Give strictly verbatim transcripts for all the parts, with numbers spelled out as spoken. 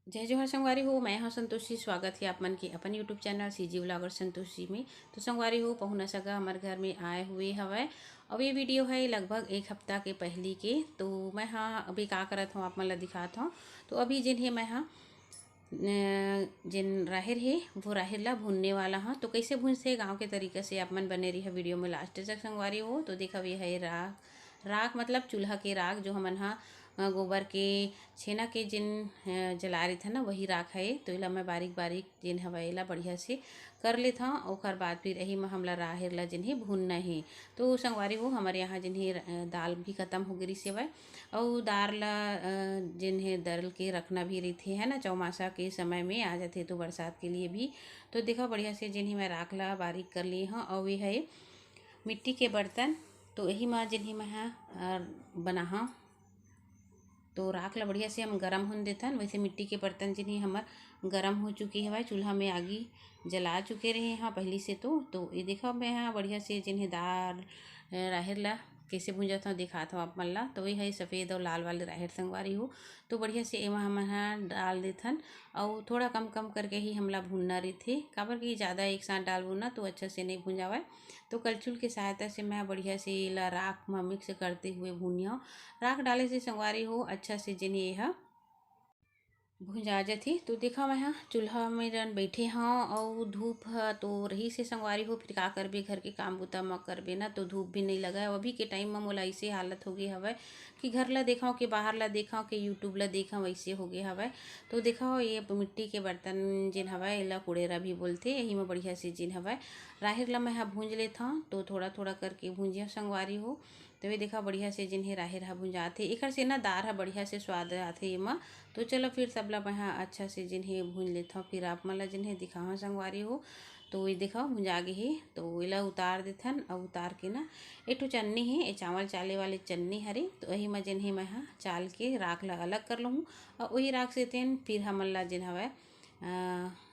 जय जोहार संगवारी हो, मैं हूं संतोषी। स्वागत है आप मन के अपन YouTube channel CG vlogger Santoshi में। तो संगवारी हो, पहुना सगा हमर घर में आए हुए हवय। अब ये वीडियो है लगभग एक हफ्ता के पहली के। तो मैं हाँ अभी का करत हूँ, आप मन ला दिखात हूँ। तो अभी जिन है मैं हाँ न, जिन राहेर है वो राहेर ला भूनने वाला हाँ। तो कैसे भूनथे गाँव के तरीका से आप मन बने रही वीडियो में लास्ट तक संगवारी हो। तो देखा ये है राख, राख मतलब चूल्हा के राख जो हमन हा अ, गोबर के छेना के जिन अ, जला रहिथे ना, वही राख है। तो एला मैं बारीक बारीक जिन हवय एला बढ़िया से कर लेथव। ओकर बाद फिर यही में हमला राहेर ला जिन है भूनना है। तो संगवारी हो, हमारे यहाँ जिन है अ, दाल भी खत्म हो गई सेवय, अउ दाल ला अ, जिन है दरल के रखना भी रहिथे है ना, चौमासा के समय में आ जाथे तो बरसात के लिए भी। तो देखो बढ़िया से जिन है मैं राख ला बारीक कर लिए हूँ। अउ ये है मिट्टी के बर्तन, तो यही में जिन है मैं हा अ, बनाहा। तो राख ला बढ़िया से हम गरम होन देथन। वैसे मिट्टी के बर्तन जिन ही हमर गरम हो चुके हवय, चूल्हा में आगी जला चुके रहे हाँ पहली से। तो तो ये देखो मैं हाँ बढ़िया से जिन है दाल अ, राहेर ला कैसे भूंजत हूँ, दिखात हूँ आप मन ला। तो ये है सफ़ेद और लाल वाले राहेर संगवारी हो। तो बढ़िया से एमा हमन हा डाल देथन, अउ थोड़ा कम कम करके ही हमला भूनना रहिथे, काबर कि ज़्यादा एक साथ डालबो ना तो अच्छा से नहीं भूंजावय। तो कलछुल के सहायता से मैं बढ़िया से एला राख म मिक्स करते हुए भूनिया। राख डाले से संगवारी हो अच्छा से जिन ये ह भुंजा जथे। तो देखा मैं हा चूल्हा में रन बैठे हव अउ धूप ह तो रही से संगवारी हो, फिर का करबे, घर के काम बुता म करबे ना तो धूप भी नहीं लगा। अभी के टाइम म मोला ऐसे हालत हो गई हवय कि घर ला देखव के बाहर ला देखव के YouTube ला देखव, ऐसे हो गए हवय। तो देखा हो ये मिट्टी के बर्तन जिन हवय एला कुड़ेरा भी बोलथे, यही में बढ़िया से जिन हवय राहेर ला मैं हा भूंज लेथव। तो थोड़ा थोड़ा करके भूंजिया संगवारी हो। तो ये देखा बढ़िया से जिन हे राहेर हा भुंजात हे, एकर से ना दार हा बढ़िया से स्वाद आथे एमा। तो चलो फिर सबला मैं हा अच्छा से जिन हे भूंज लेथव, फिर आप मन ला जिन हे दिखाहव संगवारी हो। तो ये देखा भुंजा गे हे, तो एला उतार देथन। अउ उतार के ना एक ठो चन्नी हे, ये चावल चाले वाले चन्नी हरे, तो यही म जिन हे मैं हा चाल के राख ला अलग कर लूँ। अउ वही राख से तेन फिर हमन ला जिन हवय अ,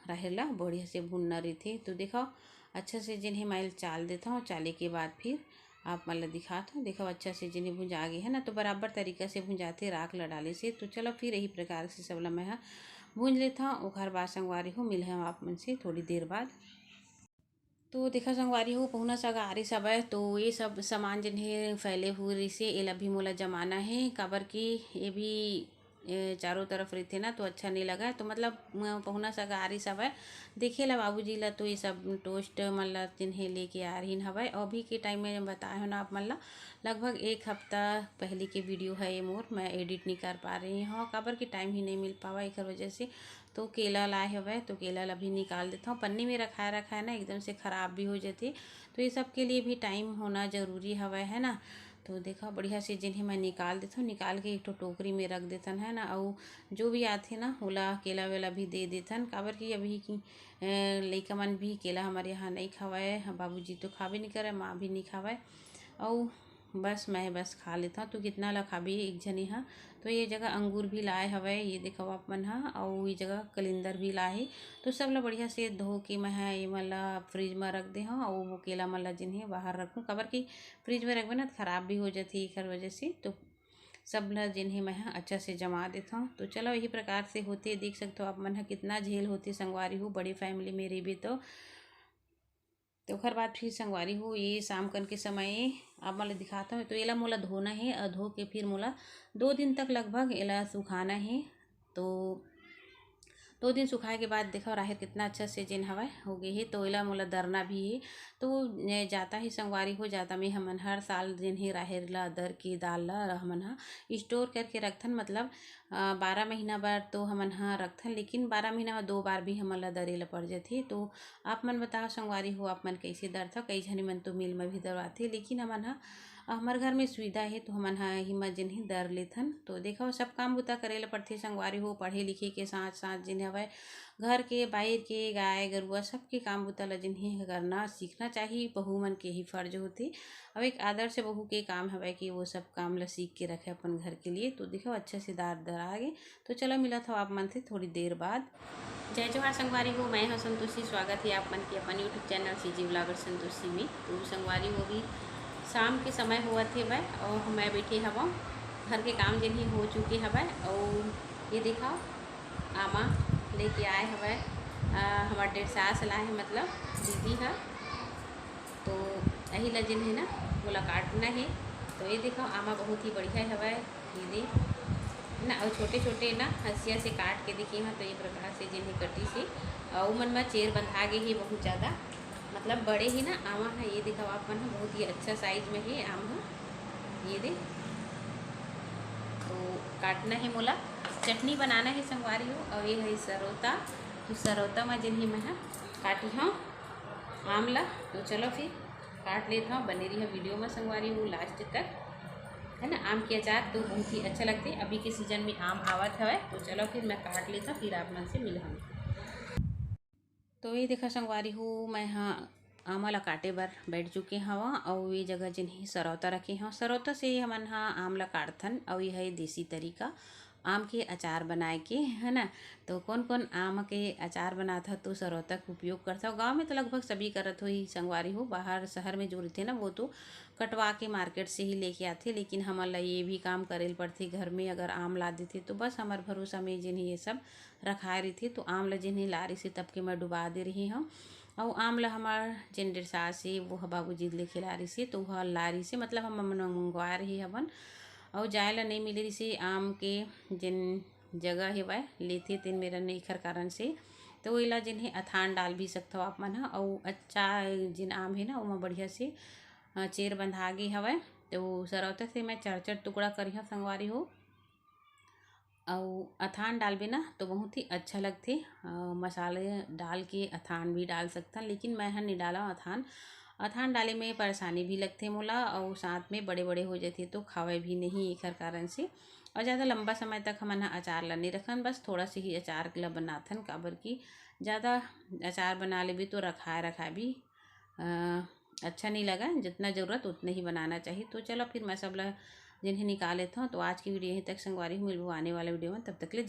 राहेर ला बढ़िया से भूनना रहिथे। तो देखा अच्छा से जिन हे मैं चाल देथव, चाले के बाद फिर आप मन ला दिखात हव। देखो अच्छा से जिन हे भुंजा गे हे ना, तो बराबर तरीका से भुंजाथे राख ला डाले से। तो चलो फिर यही प्रकार से सबला मैं हा भूंज लेथव। ओखर बाद संगवारी हो मिलहव आप मन से थोड़ी देर बाद। तो देखा संगवारी हो पहुना सगा आरिस हवय, तो ये सब सामान जिन हे फैले हुए रहिसे, एला भी मोला जमाना हे, काबर कि ये भी ए, चारों तरफ रहिथे ना तो अच्छा नहीं लगा। तो मतलब म-, पहुना सगा आरिस हवय देखे ला बाबूजी ला, तो ये सब टोस्ट मन ला जिन हे लेके आ रहीन हवय। अभी के टाइम में बताए हो ना आप मन ला, लगभग एक हफ्ता पहले के वीडियो है ये मोर, मैं एडिट नहीं कर पा रही हूँ काबर कि टाइम ही नहीं मिल पावा एकर वजह से। तो केला लाए हवय तो केला ला भी निकाल देथव, पन्नी में रखाए रखाए ना एकदम से खराब भी हो जाथे। तो ये सब के लिए भी टाइम होना जरूरी हवय है ना। तो देखा बढ़िया से जिन हे मैं निकाल देथव, निकाल के एक ठो टोकरी में रख देथन है ना। अउ जो भी आथे ना ओला केला वेला भी दे देथन, काबर कि अभी की अ, लइका मन भी केला हमर यहाँ नहीं खावय, बाबूजी तो खाबे नहीं करे, माँ भी नहीं खावय। अउ बस मैं बस खा लेथव। तो कितना ला खाबे एक झनी हा। तो ये जगह अंगूर भी लाए हवय, ये देखव आप मन हा। अउ ये जगह कलिंदर भी लाए हे। तो सब ला बढ़िया से धो के मैं हा ये मन ला फ्रिज में रख दे हव। अउ वो केला मन ला जिन हे बाहर रखूँ, काबर कि फ्रिज में रखबे ना तो खराब भी हो जाथे एकर वजह से। तो सब ला जिन हे मैं हा अच्छा से जमा देथव। तो चलो यही प्रकार से होथे, देख सकथव आप मन हा कितना झेल होथे संगवारी हो, बड़ी फैमिली में रहिबे तो। तो ओखर बाद फिर संगवारी हो ये शाम कन के समय आप मन ला दिखात हव। तो एला मोला धोना हे अउ धो के फिर मोला दो दिन तक लगभग एला सुखाना हे। तो दो दिन सुखाए के बाद देखव राहेर कितना अच्छा से जेन हवय हो गे हे। तो एला मोला दरना भी हे। तो ए, जाता ही संगवारी हो जाता में हमन हर साल जेन हे राहेर ला दर के दाल ला हमन ह स्टोर करके रखथन, मतलब अ, बारह महीना बर तो हमन ह रखथन, लेकिन बारह महीना में दो बार भी हमन ला दरे ला पड़ जाथे। तो आप मन बताओ संगवारी हो, आप मन कैसे दरथव? कई झने मन तो मिल में भी दरवाथे, लेकिन हमन ह हमर घर में सुविधा हे तो हमन ह एही म जेन हे दर लेथन। तो देखव सब काम बुता करे ला पड़थे संगवारी हो, पढ़े लिखे के साथ साथ जेन हवय घर के बाहिर के गाय गरुआ सबके काम बुता ला जेन हे करना सीखना चाही, बहू मन के ही फर्ज होथे। अब एक आदर्श बहू के काम हवय कि वो सब काम ला सीख के रखे अपन घर के लिए। तो देखव अच्छा से दार दर आगे। तो चलो मिलत हव आप मन से थोड़ी देर बाद। जय जोहार संगवारी हो, मैं हव संतोषी। स्वागत हे आप मन के अपन YouTube channel CG vlogger Santoshi में। तो संगवारी हो भी शाम के समय होवत हे हवय अउ मैं बैठे हवव, घर के काम जेन हे हो चुके हवय। अउ ये देखव आमा लेके आए हवय, अ, हमर डेढ़ सास लाए हे, मतलब दीदी ह। तो यही ला जेन हे ना, मोला काटना हे। तो ये देखो, आमा बहुत ही बढ़िया हवय, ये दे ना। और छोटे छोटे ना हंसिया से काट के देखे हाँ, तो ये प्रकार से जेन हे कटिस हे। और मन में चेर बंधा गे हे बहुत ज़्यादा, मतलब बड़े ही ना आमा है। ये देखो आप मन ह, बहुत ही अच्छा साइज में हे आम ह। ये दे, तो काटना है मोला, चटनी बनाना है संगवारी हो। और ये है सरौता, तो सरौता में जेन ही मैं ह काटी हूँ आम ला। तो चलो फिर काट लेत हूँ, बने रही वीडियो में संगवारी हो लास्ट तक, है ना। आम के अचार तो बहुत ही अच्छा लगते, अभी के सीजन में आम आवत हवय। तो चलो फिर मैं काट लेत हूँ, फिर आप मन से मिलहूँ। तो ये देखा संगवारी हो, मैं हाँ आमा ला काटे बर बैठ चुके हवा। और ये जगह जेन ही सरौता रखे हव, सरौता से हमन हा आम ला काटथन। और यह है देसी तरीका आम के अचार बनाए के, है ना। तो कौन कौन आम के अचार बनात ह तो सरौता के उपयोग करत हो? गाँव में तो लगभग सभी करत होही संगवारी हो, बाहर शहर में जो रहिथे ना, वो तो कटवा के मार्केट से ही लेके आथे, लेकिन हमन ला ये भी काम करे ल पड़थे। घर में अगर आम ला देथे तो बस हमर भरोसा में जेन ही ये सब रखाए रहिथे। तो आम ला जेन ही ला रहिसे तब के मैं डुबा दे रही हूँ। अउ आम ला हमर जेन डेढ़ सास हे वो ह बाबूजी लेके ला रहिसे, तो वह ला रहिसे, मतलब हम मन मंगवाए रही हवन। अउ जाए ला नहीं मिले रहिसे आम के जेन जगह हेवय लेथे तेन मेरन एखर कारण से। तो एला जेन हे अथान डाल भी सकथव आप मन ह। अउ अच्छा जेन आम हे ना, ओमा बढ़िया से अ, चेर बंधा गे हवय। तो सरौता से मैं चार चार टुकड़ा करिहा संगवारी हो। अउ अथान डालबे ना तो बहुत ही अच्छा लगथे। अ, मसाले डाल के अथान भी डाल सकथन, लेकिन मैं ह नहीं डाला अथान। अथान डाले में परेशानी भी लगथे मोला, अउ साथ में बड़े बड़े हो जाथे तो खावे भी नहीं एखर कारण से। और ज़्यादा लंबा समय तक हमन ह अचार ला नहीं रखन, बस थोड़ा सा ही अचार ला बनाथन, काबर कि ज़्यादा अचार बना लेबे तो रखाए रखाए भी अ, अच्छा नहीं लगा। जितना ज़रूरत उतना ही बनाना चाहिए। तो चलो फिर मैं सब ला जिन ही निकाल लेता हूँ। तो आज की वीडियो यहीं तक संगवारी हूँ, मिलबो आने वाला वीडियो में, तब तक के लिए